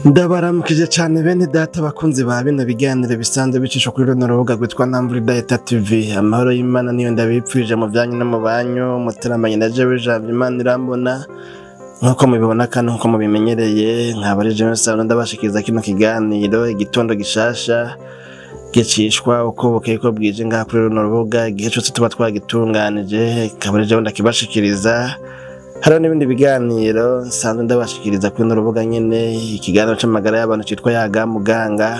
Ndabaramukije cyane bene data bakunzi ba bino biganiro bisanzwe bicishwa kuri runo rubuga rwitwa Ntamvura Idahita TV. Amahoro y'Imana niyo ndabipfurije mu byanyu no mu banyu, muteramanye na jewe Jambo Imana irambona. Nkuko mubibona kandi nkuko mubimenyereye, nkaba ari jewe Sano ndabashikiriza kino kiganiro igitondo gishasha gicishwa uko bukeye ko bwije ngaha kuri runo rubuga, igihe cyose tuba twagitunganije, nkaba ari jewe ndakibashikiriza. Hariho n'ibindi biganiro nsanzwe ndabashikiriza kuri runo rubuga nyene, ikiganiro c'amagara y'abantu citwa Yaga Muganga,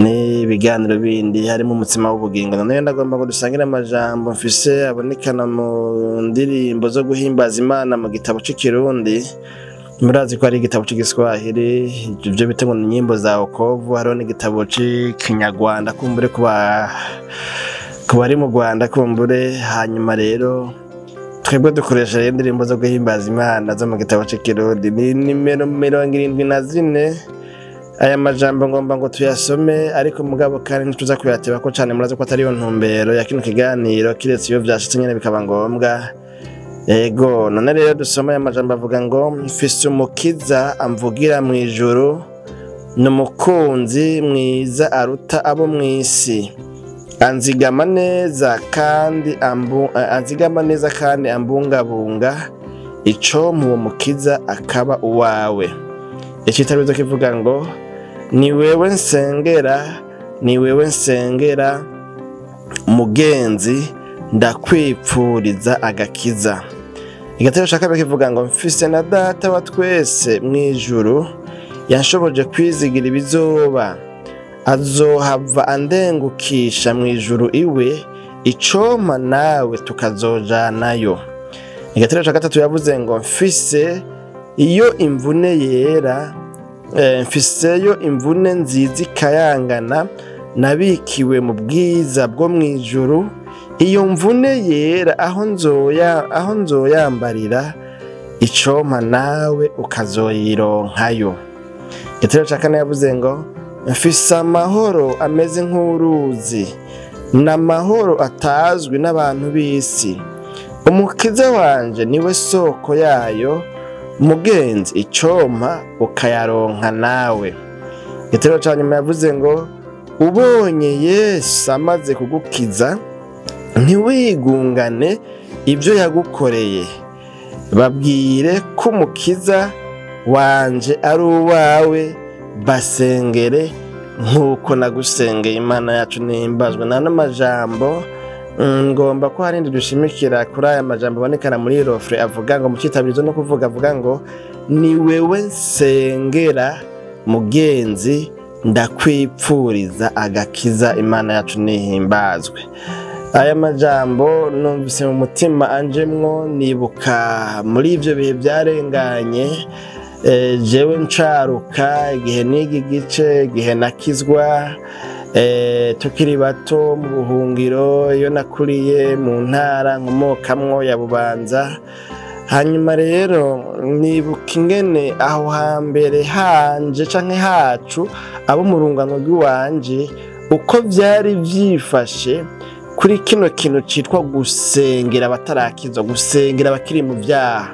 n'ibiganiro bindi harimo umutsima w'ubugingo. None ndagomba ngo dusangire amajambo mfise abonekana mu ndirimbo zo guhimbaza Imana mu gitabo c'ikirundi. Murazi ko ari igitabo c'igiswahili, ivyo bita ngo ni nyimbo za wokovu. Hariho n'igitabo c'ikinyarwanda kumbure kuba bari mu Rwanda kumbure. Hanyuma rero twebwe dukoresha rero indirimbo zo guhimbaza Imana zo mu gitabo c'ikirundi, ni nimero 74. Aya majambo ngomba ngo tuyasome, ariko mugabo kandi ntituza kuyateba ko cane, murazi ko atari yo ntumbero ya kino kiganiro, kiretse iyo vyashitse nyene bikaba ngombwa. Ego, none rero dusome aya majambo avuga ngo: mfise umukiza amvugira mw'ijuru, ni umukunzi mwiza aruta abo mw'isi, anzigama neza kandi anzigama neza kandi ambungabunga, icompa uwo mukiza akaba uwawe. Icitabizo kivuga ngo: ni wewe nsengera, ni wewe nsengera mugenzi, ndakwipfuriza agakiza. Igatero ca kabiri kivuga ngo: mfise na data wa twese mw'ijuru, yanshoboje kwizigira ibizoba, azohava andengukisha mw'ijuru iwe, icompa nawe tukazojanayo. Igatero ca gatatu yavuze ngo: mfise iyo imvune yera, mfiseyo imvune nziza ikayangana, nabikiwe mu bwiza bwo mw'ijuru, iyo mvune yera aho nzoyambarira, icompa nawe ukazoyironkayo. Igitero ca kane yavuze ngo: mfise amahoro ameze nk'uruzi, n'amahoro atazwi n'abantu b'isi, umukiza wanje niwe soko yayo, mugenzi icompa ukayaronka nawe. Igitero ca nyuma yavuze ngo: ubonye Yesu amaze kugukiza, ntiwigungane ibyo yagukoreye, babwire ko umukiza wanje ari uwawe, basengere nk'uko nagusengeye. Imana yacu nihimbazwe. Nta n'amajambo ngomba ko harindi dushimikira kuri aya majambo abonekana muri rofre, avuga ngo mu citabirizo no kuvuga avuga ngo: ni wewe nsengera mugenzi, ndakwipfuriza agakiza. Imana yacu nihimbazwe. Aya majambo numvise mu mutima anjemwo, nibuka muri ivyo bihe byarenganye, jewe ncaruka, igihe niga igice, igihe nakizwa, tukiri bato mu buhungiro, iyo nakuriye mu ntara nkomokamwo ya Bubanza. Hanyuma rero nibuka ingene aho hambere hanje canke hacu abo mu rungano rw'iwanje, uko vyari vyifashe kuri kino kintu citwa gusengera abatarakizwa, gusengera abakiri mu vyaha.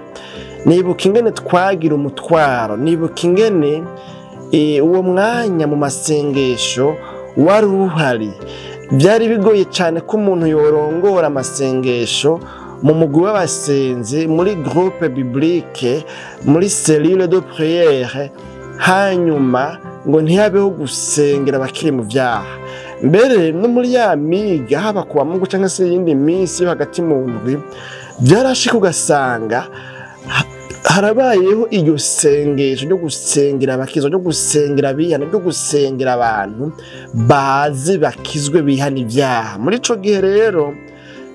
Nibuka ingene twagira umutwaro, nibuka ingene uwo mwanya mu masengesho wari uhari. Byari bigoye cyane ko umuntu yorongora amasengesho mu mugwi w'abasenzi, muri groupe biblique, muri cellule de prière, hanyuma ngo ntihabeho gusengera abakiri mu vyaha. Mbere no muri ya miga, haba kuwa Mungu canke se iyindi minsi yo hagati mu ndwi, byarashika ugasanga harabayeho iryo sengesho ryo gusengera abakizwa, ryo gusengera abihana, ryo gusengera abantu bazi bakizwe bihana ibyaha. Muri ico gihe rero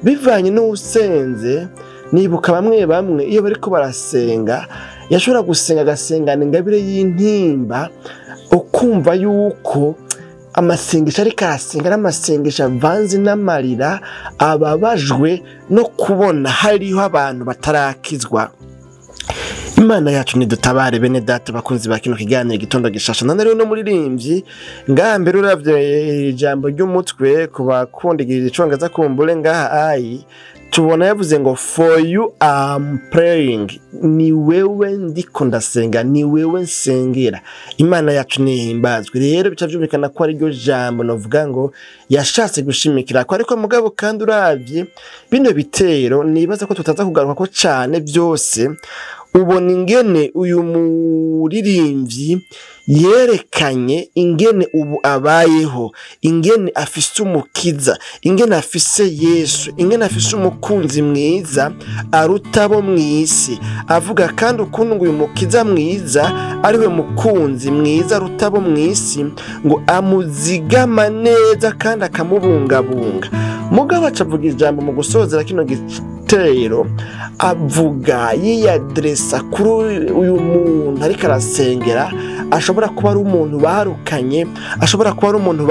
bivanye n'usenze, nibuka bamwe bamwe iyo bariko barasenga, yashobora gusenga agasengana ingabire y'intimba, ukumva yuko amasengesho ariko arasenga n'amasengesho avanze n'amarira, ababajwe no kubona hariho abantu batarakizwa. Imana yacu nidutabare bene data bakunzi ba kino kiganiro igitondo gishasha. None rero no muririmbyi ngaha mbere uravye ijambo ry'umutwe ku bakunda icongereza kumbure ngaha ayi Tubona yavuze ngo for you am praying, ni wewe ndiko ndasenga, ni wewe nsengera. Imana yacu nihimbazwe. Rero bica vyumvikana ko ari ryo jambo novuga ngo yashatse gushimikira ko, ariko mugabo kandi uravye bino bitero nibaza ko tutaza kugaruka ko cane byose. Ubona ingene uyu muririmbyi yerekanye ingene ubu abayeho, ingene afise umukiza, ingene afise Yesu, ingene afise umukunzi mwiza aruta abo mw'isi. Avuga kandi ukuntu ngo uyu mukiza mwiza ariwe mukunzi mwiza aruta abo mw'isi, ngo amuzigama neza kandi akamubungabunga. Mugabo acavuga ijambo mu gusozera kino gitero, avuga yiyadresa kuri uyu muntu ariko arasengera. Ashobora kuba ari umuntu barukanye, ashobora kuba ari umuntu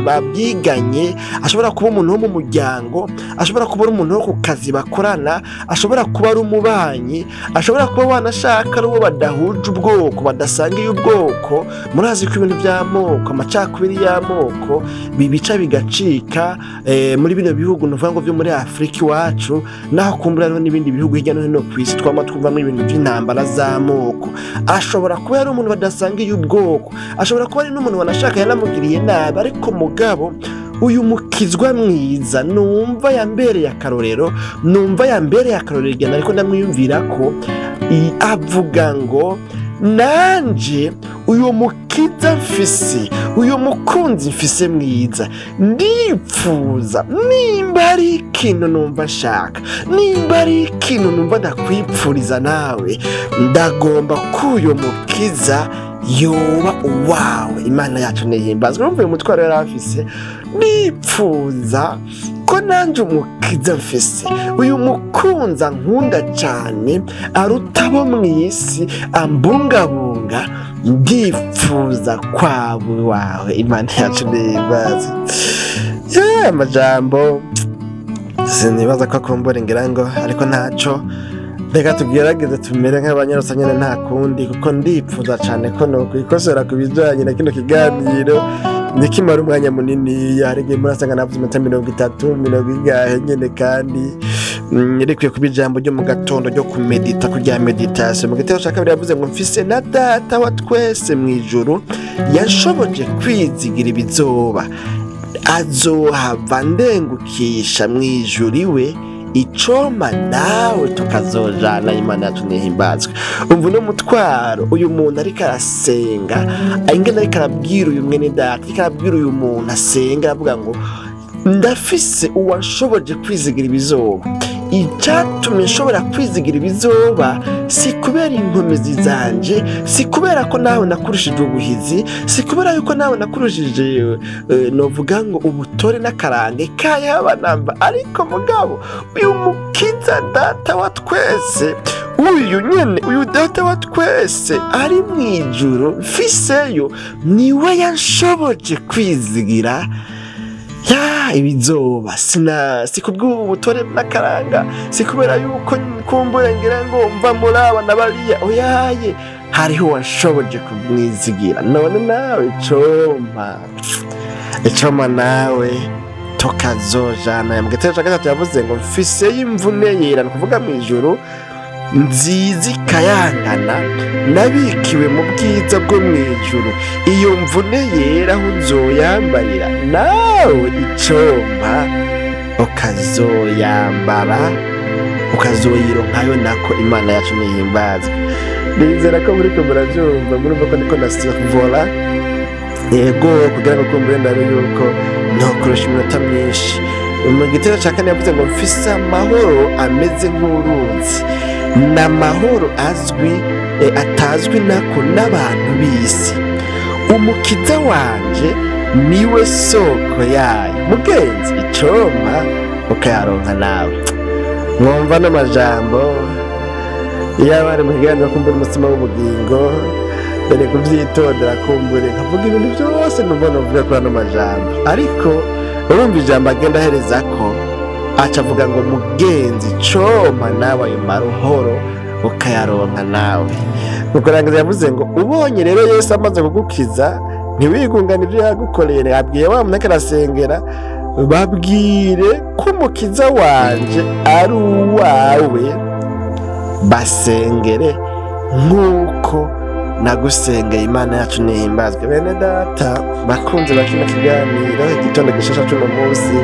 babyiganye, ashobora kuba umuntu wo mu muryango, ashobora kuba ari umuntu wo ku kazi bakorana, ashobora kuba ari umubanyi, ashobora kuba wanashaka ari uwo badahuje ubwoko, badasangiye ubwoko. Murazi ko ibintu by'amoko, amacakubiri y'amoko bibica bigacika muri bino bihugu nuvuga ngo byo muri Afrika iwacu, naho kumbura hariho n'ibindi bihugu hirya no hino ku isi twama twumvamo ibintu by'intambara z'amoko. Ashobora kuba ari umuntu badasangiye ubwoko, ashobora kuba ari n'umuntu wanashaka yanamugiriye nabi, ariko mugabo uyu mukizwa mwiza numva yambereye akarorero, numva yambereye akarorero igana, ariko ndamwiyumvira ko avuga ngo nanje uyu mukiza mfise, uyu mukunzi mfise mwiza, ndipfuza nimba ari ikintu numva nshaka, nimba ari ikintu numva ndakwipfuriza nawe, ndagomba ko uyu mukiza yoba uwawe. Imana yacu nihimbazwe. Urumva uyu mutwaro yari afise, nipfuza ko nanje umukiza mfise, uyu mukunza nkunda cyane aruta abo mw'isi, ambungabunga, ndipfuza kwaba wawe. Imana yacu nihimbazwe. Amajambo sinibaza ko akumbura ngira ngo, ariko ntaco, reka tugerageze tumere nk'abanyarusa nyene, nta kundi, kuko ndipfuza cane ko nokwikosora ku bijanye na kino kiganiro nikimara umwanya munini. Hari igihe murasanga navuze iminota 30 mirongo ingahe nyene, kandi rikwiye kuba ijambo ryo mu gatondo ryo kumedita, kurya meditation. Mu gitero ca kabiri yavuze ngo mfise na data wa twese mw'ijuru yashoboje kwizigira ibizoba, azohava ndengukisha mw'ijuru iwe, icoma nawe tukazojana. Imana yacu nihimbazwe. Umva uno mutwaro uyu muntu ariko arasenga, ingene ariko arabwira uyu mwene data, ariko arabwira uyu muntu asenga, aravuga ngo ndafise uwashoboje kwizigira ibizoba. Icyatumye nshobora kwizigira ibizoba si kubera inkomezi zanje, si kubera ko nawe nakurushije ubuhizi, si kubera yuko nawe nakurushije novuga ngo ubutore n'akarange kayaba namba, ariko mugabo uyu mukiza data wa twese, uyu nyene uyu data wa twese ari mw'ijuru mfiseyo, niwe yanshoboje kwizigira ya ibizoba. Si kubw'ubutore n'akaranga, si kubera yuko kumbura ngira ngo mva muri aba na bariya, oyaye, hariho washoboje kumwizigira. None nawe icoma nawe tukazojana. Mu gitero ca gatatu yavuze ngo mfise y'imvune yera, ni ukuvuga mw'ijuru nziza ikayangana, nabikiwe mu bwiza bwo mw'ijuru, iyo mvune yera aho nzoyambarira, nawe icompa ukazoyambara, ukazoyironkayo nako. Imana yacu nihimbazwe. Nizera ko muriko muravyumva, murumva ko ndiko ndasivora yego, kugira ngo kumbure ndabe yuko ntokurusha iminota myinshi. Mu gitero ca kane yavuze ngo mfise amahoro ameze nk'uruzi, ni amahoro azwi atazwi nako n'abantu b'isi, umukiza wanje niwe soko yayo. Mugenzi, icompa ukayaronka nawe. Mwumva n'amajambo iyo abari mu kiganiro kumbura umutsima w'ubugingo, dore kuvyitondera kumbure nkavuga ibintu byose numva novuga kuri ano majambo, ariko urumva ijambo agenda ahereza ko aca avuga ngo mugenzi coma nawe ayo maruhoro ukayaronka nawe. Mu kurangiza yavuze ngo ubonye rero Yesu amaze kugukiza ntiwigungane ibyo yagukoreye, abwiye wa muntu ariko arasengera Babwire ko umukiza wanje ari uwawe, basengere nk'uko nagusengeye. Imana yacu nihimbazwe. Bene data bakunze bakino kiganiro igitondo gishasha c'uno munsi,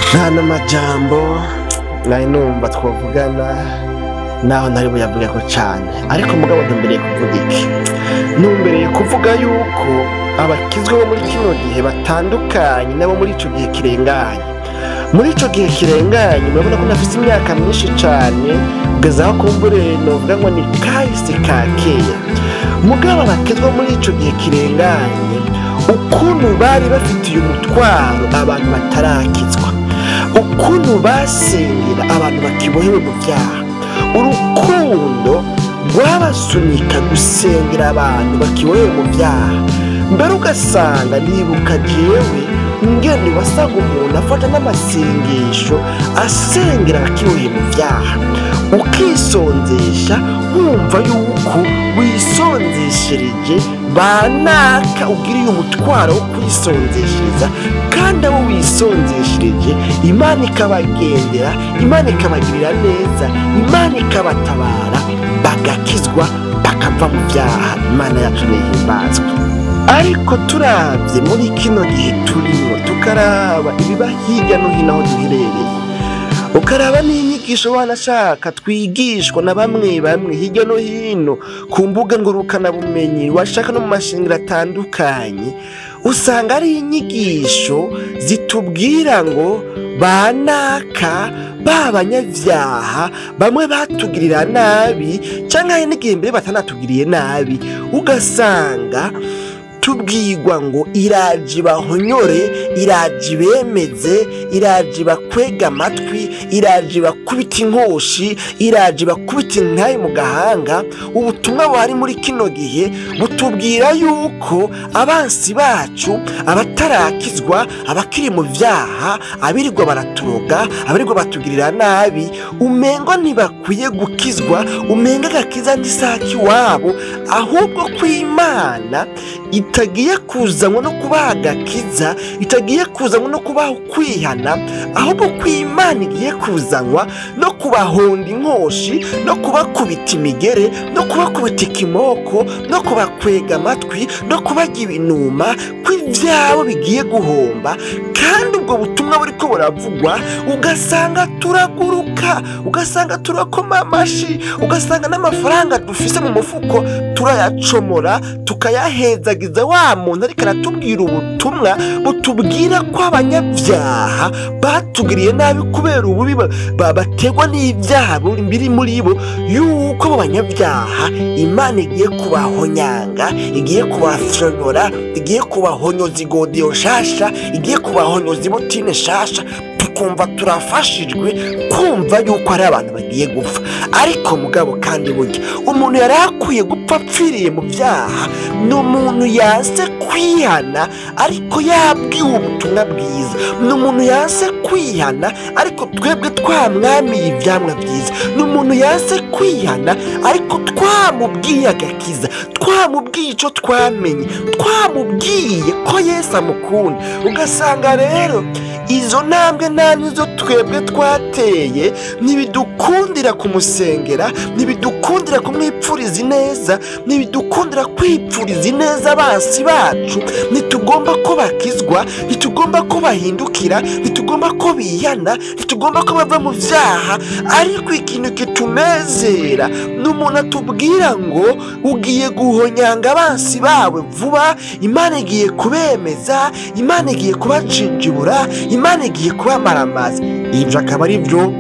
nta n'amajambo nari numva twavugana naho ntari buyavuge ko cane, ariko mugabo ntumbereye kuvuga iki? Ntumbereye kuvuga yuko abakizwa bo muri kino gihe batandukanye nabo muri ico gihe kirenganye. Muri ico gihe kirenganye murabona ko nafise imyaka myinshi cane, kugeza aho kumbure novuga ngo ni kahise ka kera. Mugabo abakizwa muri ico gihe kirenganye, ukuntu bari bafitiye umutwaro abantu batarakizwa, ukuntu basengera abantu bakibohewe mu vyaha, urukundo rwabasunika gusengera abantu bakibohewe mu vyaha. Mbere ugasanga nibuka jewe ngene wasanga umuntu afata n'amasengesho asengera abakiboheye mu vyaha, ukisonzesha wumva yuko wisonzeshereje banaka ugiriye umutwaro wo kwisonzeshereza, kandi abo wisonzeshereje Imana ikabagendera, Imana ikabagirira neza, Imana ikabatabara, bagakizwa bakava mu vyaha. Imana yacu nihimbazwe. Ariko turavye muri kino gihe turimo, tukaraba ibiba hirya no hino aho duherereye, ukaraba n'inyigisho wanashaka twigishwa na bamwe bamwe hirya no hino ku mbuga ngurukanabumenyi, washaka no mu mashengero atandukanye, usanga ari inyigisho zitubwira ngo banaka b'abanyavyaha bamwe batugirira nabi, canke hari n'igihe mbere batanatugiriye nabi, ugasanga tubwirwa ngo iraje bahonyore, iraje bemeze, iraje bakwega amatwi, iraje bakubita inkoshi, iraje bakubita intaye mu gahanga. Ubutumwa buhari muri kino gihe butubwira yuko abansi bacu, abatarakizwa, abakiri mu vyaha, abirirwa baraturoga, abirirwa batugirira nabi, umengo ntibakwiye gukizwa, umenga agakiza ntisaki wabo, ahubwo kw'Imana itagiye kuzanwa no kubaha agakiza, itagiye kuzanwa no kubaha kwihana, ahubwo kw'Imana igiye kuzanwa no kubahonda inkoshi, no kubakubita imigere, no kubakubita ikimoko, no kubakwega amatwi, no kubarya ibinuma, kw'ivyabo bigiye guhomba. Kandi ubwo butumwa buriko buravugwa, ugasanga turaguruka, ugasanga turakoma amashi, ugasanga n'amafaranga dufise mu mufuko turayacomora, tukayahezagiza wa muntu ariko aratubwira ubutumwa butubwira ko abanyabyaha batugiriye nabi kubera ububi baterwa n'ibyaha biri muri bo, yuko abo banyabyaha Imana igiye kubahonyanga, igiye kubafyonyora, igiye kubahonyoza igodiyo nshasha, igiye kubahonyoza ibotine nshasha. Tukumva turafashijwe kumva yuko ari abantu bagiye gupfa. Ariko mugabo kandi burya umuntu yari akwiye gupfa apfiriye mu vyaha ni umuntu yanse kwihana ariko yabwiwe ubutumwa bwiza, ni umuntu yanse kwihana ariko twebwe twamwamiye ivyamwa vyiza, ni umuntu yanse kwihana ariko twamubwiye agakiza, twamubwiye ico twamenye, twamubwiye ko Yesu amukunda. Ugasanga rero izo ntambwe nta nizo twebwe twateye, ntibidukundira kumusengera, ntibidukundira kumwipfuriza ineza, ntibidukundira kwipfuriza ineza abansi bacu. Ntitugomba ko bakizwa, ntitugomba ko bahindukira, ntitugomba ko bihana, ntitugomba ko bava mu vyaha. Ariko ikintu kitunezera ni umuntu atubwira ngo ugiye guhonyanga abansi bawe vuba, Imana igiye kubemeza, Imana igiye kubacinjibura, Imana igiye kubamaramaza. Ibyo akaba ari byo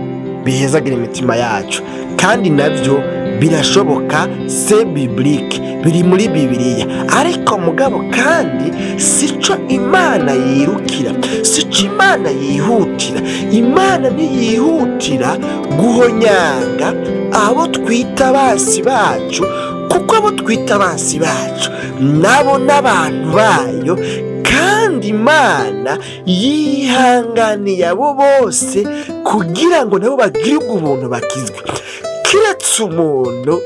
bihezagira imitima yacu, kandi nabyo birashoboka, c'est biblique, biri muri Bibiliya. Ariko mugabo kandi sico Imana yirukira, sico Imana yihutira. Imana ntiyihutira guhonyanga abo twita abansi bacu, kuko abo twita abansi bacu nabo n'abantu bayo, kandi Imana yihanganiye abo bose kugira ngo nabo bagire ubuntu bakizwe. Kiretse umuntu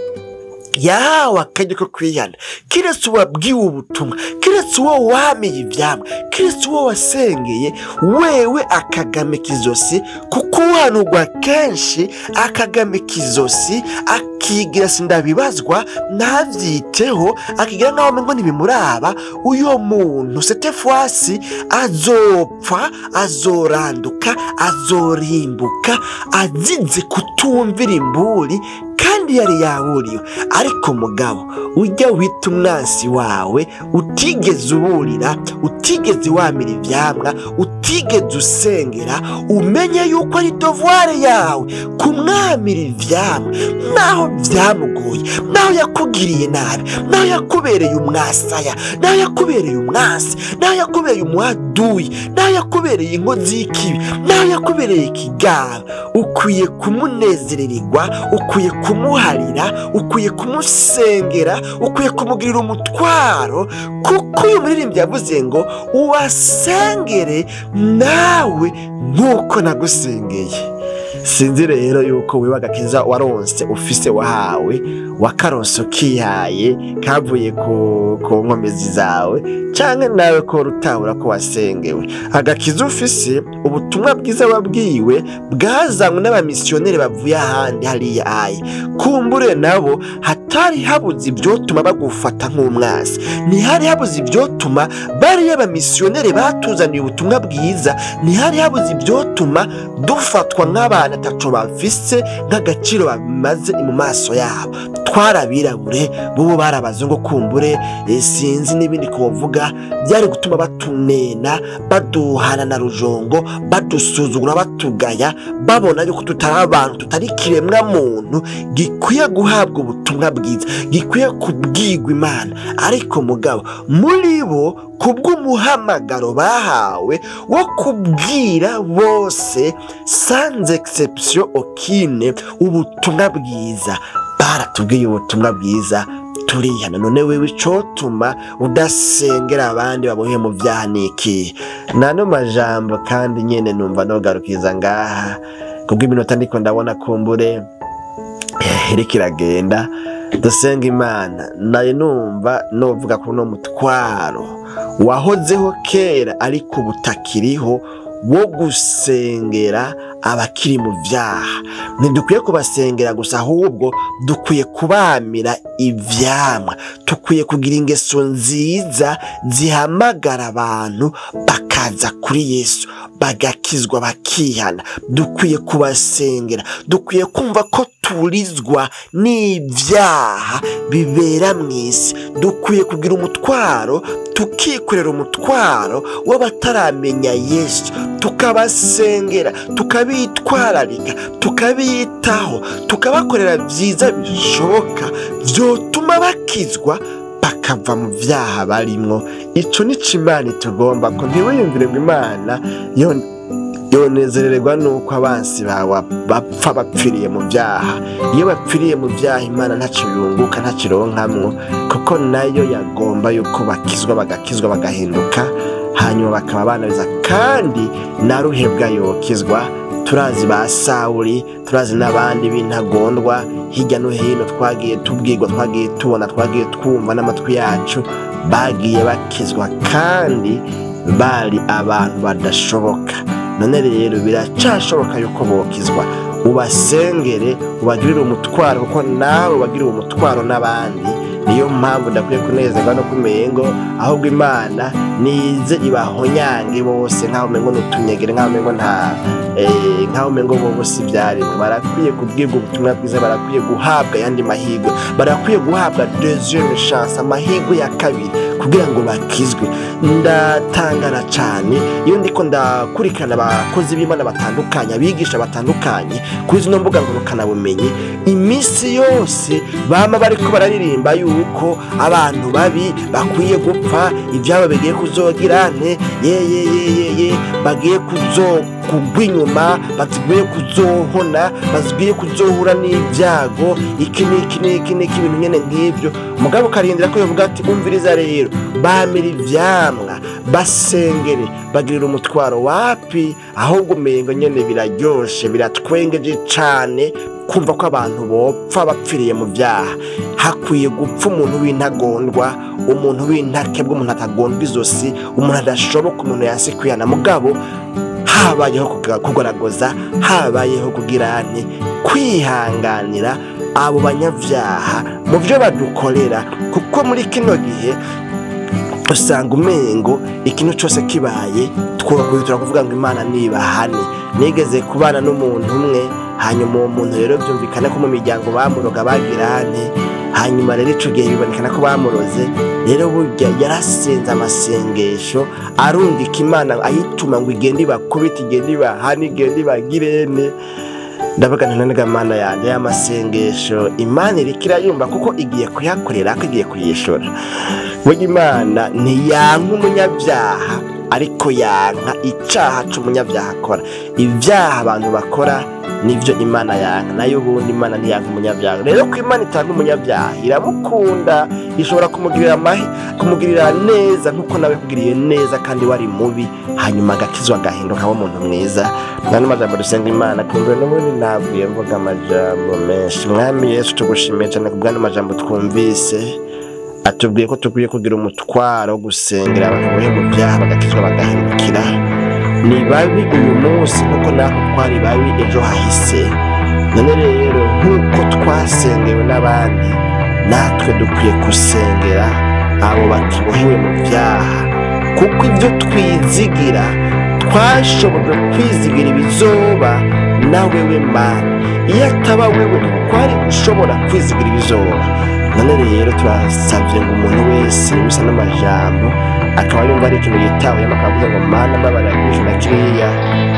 Yahawe akaryo ko kwihana, kiretse uwabwiwe ubutumwa, kiretse uwo wamiye ivyamwa, kiretse uwo wasengeye, wewe akagamika izosi, kuko uhanurwa kenshi akagamika izosi, akigira sindabibazwa, ntavyiteho, akigira nkaho umengo ntibimuraba. Uyo muntu cette fois-ci azopfa, azoranduka, azorimbuka, azize kutumvira imburi kandi yari yaburiwe. Ariko mugabo ujya wita umwansi wawe utigeze uburira, utigeze wamira ivyamwa, utigeze usengera, umenye yuko ari devoir yawe kumwamira ivyamwa, naho vyamugoye, naho yakugiriye nabi, naho yakubereye umwasaya, naho yakubereye umwansi, naho yakubereye umwaduyi, naho yakubereye inkozi y'ikibi, naho yakubereye ikigaba, ukwiye kumunezererwa, ukwiye kumuharira, ukwiye kumusengera, ukwiye kumugirira umutwaro, kuko uyu muririmbyi yavuze ngo ubasengere nawe nk'uko nagusengeye. Sinzi rero yuko wewe agakiza waronse ufise wahawe, wakaronse ukihaye, kavuye ku nkomezi zawe, canke nawe ko rutahura ko wasengewe. Agakiza ufise, ubutumwa bwiza wabwiwe bwazanywe n'abamisiyoneri bavuye ahandi hariya aye, kumbure nabo hatari habuze ivyotuma bagufata nk'umwansi, ntihari habuze ivyotuma bariya abamisiyoneri batuzaniye ubutumwa bwiza, ntihari habuze ivyotuma dufatwa nk'abantu ataco bafise, nk'agaciro bamaze mu maso yabo. Twarabirabure, bo barabazungu kumbure, sinzi n'ibindi kuvuga, byari gutuma batunena, baduhana na rujongo, badusuzugura, batugaya, babona yuko tutari abantu, tutari kiremwa muntu gikwiye guhabwa ubutumwa bwiza, gikwiye kubwirwa Imana. Ariko mugabo muri bo kubw'umuhamagaro bahawe wo kubwira bose sans exception aucune ubutumwa bwiza, baratubwiye ubutumwa bwiza turihana. None wewe icotuma udasengera abandi baboheye mu vyaha niki? Nano majambo kandi nyene numva nogarukiza ngaha kubw'iminota ndiko ndabona kumbure iriko iragenda. Dusenga Imana, nayo numva novuga ko no mutwaro wahozeho kera ariko butakiriho wo gusengera abakiri mu vyaha. Ntidukwiye kubasengera gusa, ahubwo dukwiye kubamira ivyamwa, tukwiye kugira ingeso nziza zihamagara abantu bakaza kuri Yesu, bagakizwa, bakihana. Dukwiye kubasengera, dukwiye kumva ko turizwa n'ivyaha bibera mw'isi, dukwiye kugira umutwaro, tukikorera umutwaro w'abataramenya Yesu, tukabasengera, tukabitwararika, tukabitaho, tukabakorera vyiza bishoboka vyotuma bakizwa bakava mu vyaha barimwo. Ico nico Imana itugomba, ko ntiwiyumvire ngo Imana yonezererwa nuko abansi bawe bapfa bapfiriye mu vyaha. Iyo bapfiriye mu vyaha Imana ntaco yunguka, ntaco ironkamwo, kuko nayo yagomba yuko bakizwa, bagakizwa, bagahinduka, hanyuma bakaba abana beza. Kandi na ruhebwa yokizwa. Turazi ba Sawuli, turazi n'abandi b'intagondwa hirya no hino, twagiye tubwirwa, twagiye tubona, twagiye twumva n'amatwi yacu, bagiye bakizwa kandi bari abantu badashoboka. None rero biracashoboka yuko bokizwa. Ubasengere, ubagirire umutwaro, kuko nawe ubagirire umutwaro n'abandi. Niyo mpamvu ndakwiye kunezerwa no kumengo ahubwo Imana nize ibahonyange bose, nkaho umengo n'utunyegere, nkaho umengo nta nkaho umengo bo si ivyaremwe. Barakwiye kubwirwa ubutumwa bwiza, barakwiye guhabwa yandi mahirwe, barakwiye guhabwa deuxième chance, amahirwe ya kabiri kugira ngo bakizwe. Ndatangara cane iyo ndiko ndakurikirana abakozi b'Imana batandukanye, abigisha batandukanye kuri zino mbuga ngurukanabumenyi, iminsi yose bama bariko bararirimba yuko abantu babi bakwiye gupfa, ivyabo bigiye kuzogirane, ye ye ye ye ye, bagiye kuzokugwa inyuma, bagiye kuzohona, bagiye kuzohura n'ibyago, iki n'iki n'iki n'iki, ibintu nyene nk'ivyo. Mugabo ukarindira ko yovuga ati umviriza rero, bamira ivyamwa, basengere, bagirira umutwaro wapi, ahubwo umengo nyene biraryoshe, biratwengeje cane. kumva ko abantu bopfa bapfiriye mu byaha. Hakwiye gupfa umuntu w'intagondwa, umuntu w'intakebwa, umuntu atagondwa izosi, umuntu adashoboka, umuntu yanse kwihana. Mugabo habayeho kugoragoza, habayeho kugirane kwihanganira abo banyabyaha mu byo badukorera, kuko muri kino gihe usanga umengo ikintu cyose kibaye twokwihutura kuvuga ngo Imana nibahane. Nigeze kubana n'umuntu umwe, hanyuma uwo muntu rero byumvikana ko mu miryango bamuroga bagirane, hanyuma rero ico gihe bibonekana ko bamuroze. Rero burya yarasenze amasengesho arungika Imana ayituma ngo igende ibakubite, igende ibahane, igende ibagirene. Ndavuga nti none Mana yanjye, ya masengesho Imana iriko irayumva kuko igiye kuyakorera, ko igiye kuyishura. Burya Imana ntiyanka umunyabyaha, ariko yanka icaha c'umunyabyaha akora. Ibyaha abantu bakora nivyo Imana yanka, nayo ubundi Imana ntiyanka umunyabyaha. Rero ko Imana itanga umunyabyaha iramukunda, ishobora kumugirira kumugirira neza nkuko nawe yakugiriye neza kandi wari mubi, hanyuma agakizwa agahinduka aba umuntu mwiza. Nta majambo dusenga Imana kumbure n'ubundi navuye mvuga amajambo menshi. Mwami Yesu, tugushimiye cyane ku bw'ano majambo twumvise, atubwiye ko tukwiye kugira umutwaro wo gusengera abantu bohe mu byaha bagakizwa bagahindukira. Ni babi uyu munsi kuko natwe twari babi ejo hahise. None rero nk'uko twasengewe n'abandi, natwe dukwiye gusengera abo bakibohewe mu byaha, kuko ibyo twizigira twashobora kwizigira ibizoba nawe we Mana. Iyo ataba wewe twari gushobora kwizigira ibizoba. None rero turasabye ngo umuntu wese bisa n'amajambo akaba yumva ari ikintu yitaweho, akavuga ngo Mana mbabarira kuri na kiriya,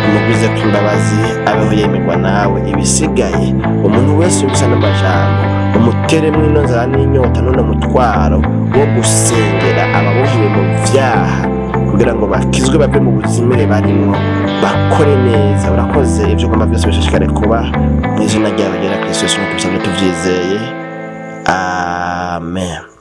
umugwize ko imbabazi, abeho yemerwa nawe. Ibisigaye umuntu wese bisa n'amajambo umuteremo ino nzara n'inyota n'uno mutwaro wo gusengera ababohewe mu byaha kugira ngo bakizwe bave mu buzimire barimo, bakore neza. Urakoze, ibyo ugomba byose bishishikare kuba mu izina ryawe ryera Kristo Yesu, nk'uko tubyizeye. Amen.